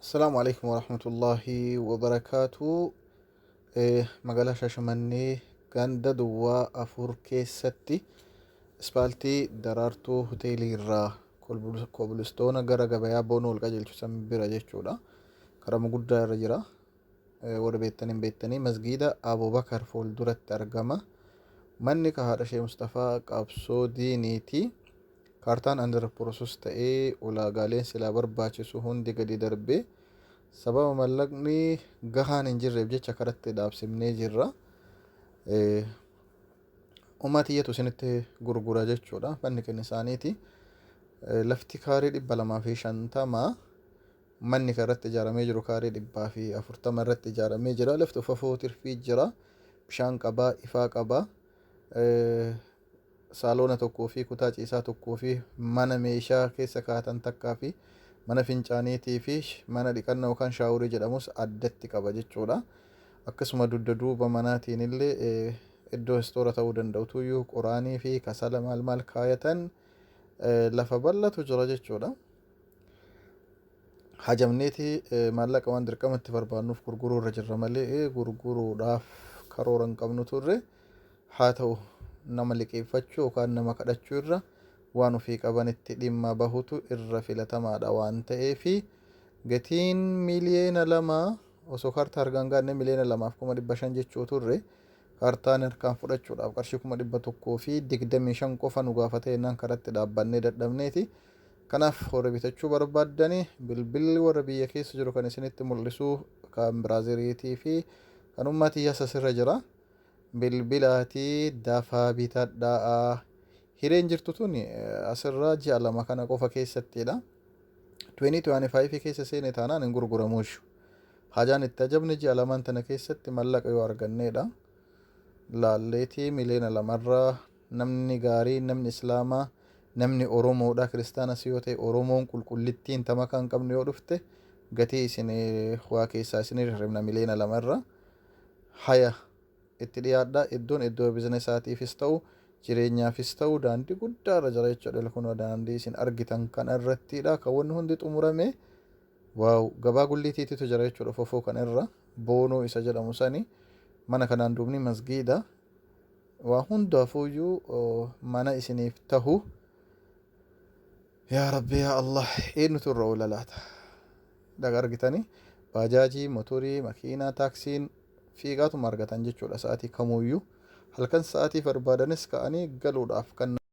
Assalaamu alaikum warahmatullaahi wabarakaatu. Magaalaa Shaashamannee ganda duwwaa 4 keessatti ispaaltii Daraartuu Hoteelii irraa kobilistoona gara gabayaa Boonuu ol qajeelchu san bira jechuudha. Karama guddaa irra jira. Warri beektan hin beektanii masgiida Abubakar fuulduratti argama. Manni ka haadha Shee Mustafaa qabsoo diiniiti. Kaartaan under process ta'ee ulaagaaleen silaa barbaachisu hundi gadi darbee sababa mallaqni gahaan hin jirreef jecha karatti dhaabsifnee jirra. Ummaa tiyyatu isinitti gurgura jechuudha. Manni kenna isaaniiti. Lafti kaaree 250, manni kan irratti ijaaramee jiru kaaree 140 irratti ijaaramee jira. Lafti ufafoo tirfii jira. Bishaan qabaa, ifaa qabaa. Saaloona tokkoo fi kutaa ciisaa tokkoo fi mana meeshaa keessa kaa'atan takkaa fi mana fincaaniitii fi mana dhiqannaa yookaan shaawurii jedhamus addatti qaba jechuudha. Akkasuma dugda duuba manaatiin illee iddoo istoora ta'uu danda'utuyyuu qoraanii fi kasala maal maal kaayatan lafa bal'atu jira jechuudha. Hajamneeti maallaqa waan dirqamatti barbaannuuf gurguruu irra jirra malee gurguruudhaaf karoora hin qabnu turre. Haa ta'u, nama liqeeffachuu yookaan nama kadhachuu irra waan ofii qabanitti dhimma bahutu irra filatamaadha waan ta'eef gatiin 2,000,000 osoo kaartaa harkaan gaanne 2,500,000 jechuu turre. Kaartaan harkaan fudhachuudhaaf qarshii 125,000 qofa nu gaafate jennaan karatti dhaabbannee dadhabneeti. Kanaaf warri bitachuu barbaaddani bilbilli warra biyya keessa jiru kan isinitti mul'isu kan Biraaziliitii fi kan ummaa tiyyaas asirra jira. Bilbilaatii dafaa bitadhaa. Hireen jirtu tun asirraa ji'a 2 kana qofa keessattidha. 2025 keessa seene taanaan hin gurguramuushu. Hajaan itti ajabne ji'a lamaan tana keessatti mallaqa yoo arganneedha. Laalleetii 2,000,000rraa namni gaarii, namni Islaamaa, namni Oromoodha, kiristaanas yoo ta'e Oromoon qulqullittiin tama kan qabnu yoo dhufte gatii isin waa keessaa isin hirribna 2,000,000rra. Haya, itti dhiyaadha. Iddoon iddoo bizinesaatiifis ta'u jireenyaafis ta'u daandii guddaa irra jira jechuudha. Kun daandii isin argitan kana irrattidha kan wanni hundi xumurame. Waaw, gabaa gulliitiitu jira jechuudha. Fofoo kana irra Boonoo isa jedhamu sani mana kanaan duubni masgiida. Waa hundaafuyyuu mana isiniif tahu. Yaa Rabbi, yaa Allah, eenyutu irra oola laata? Dhaga argitanii baajaajii, motorii, makiinaa, taaksiin fiigaatuma argatan jechuudha sa'aatii kamuuyyuu. Halkan sa'aatii barbaadanis ka'anii galuudhaaf kan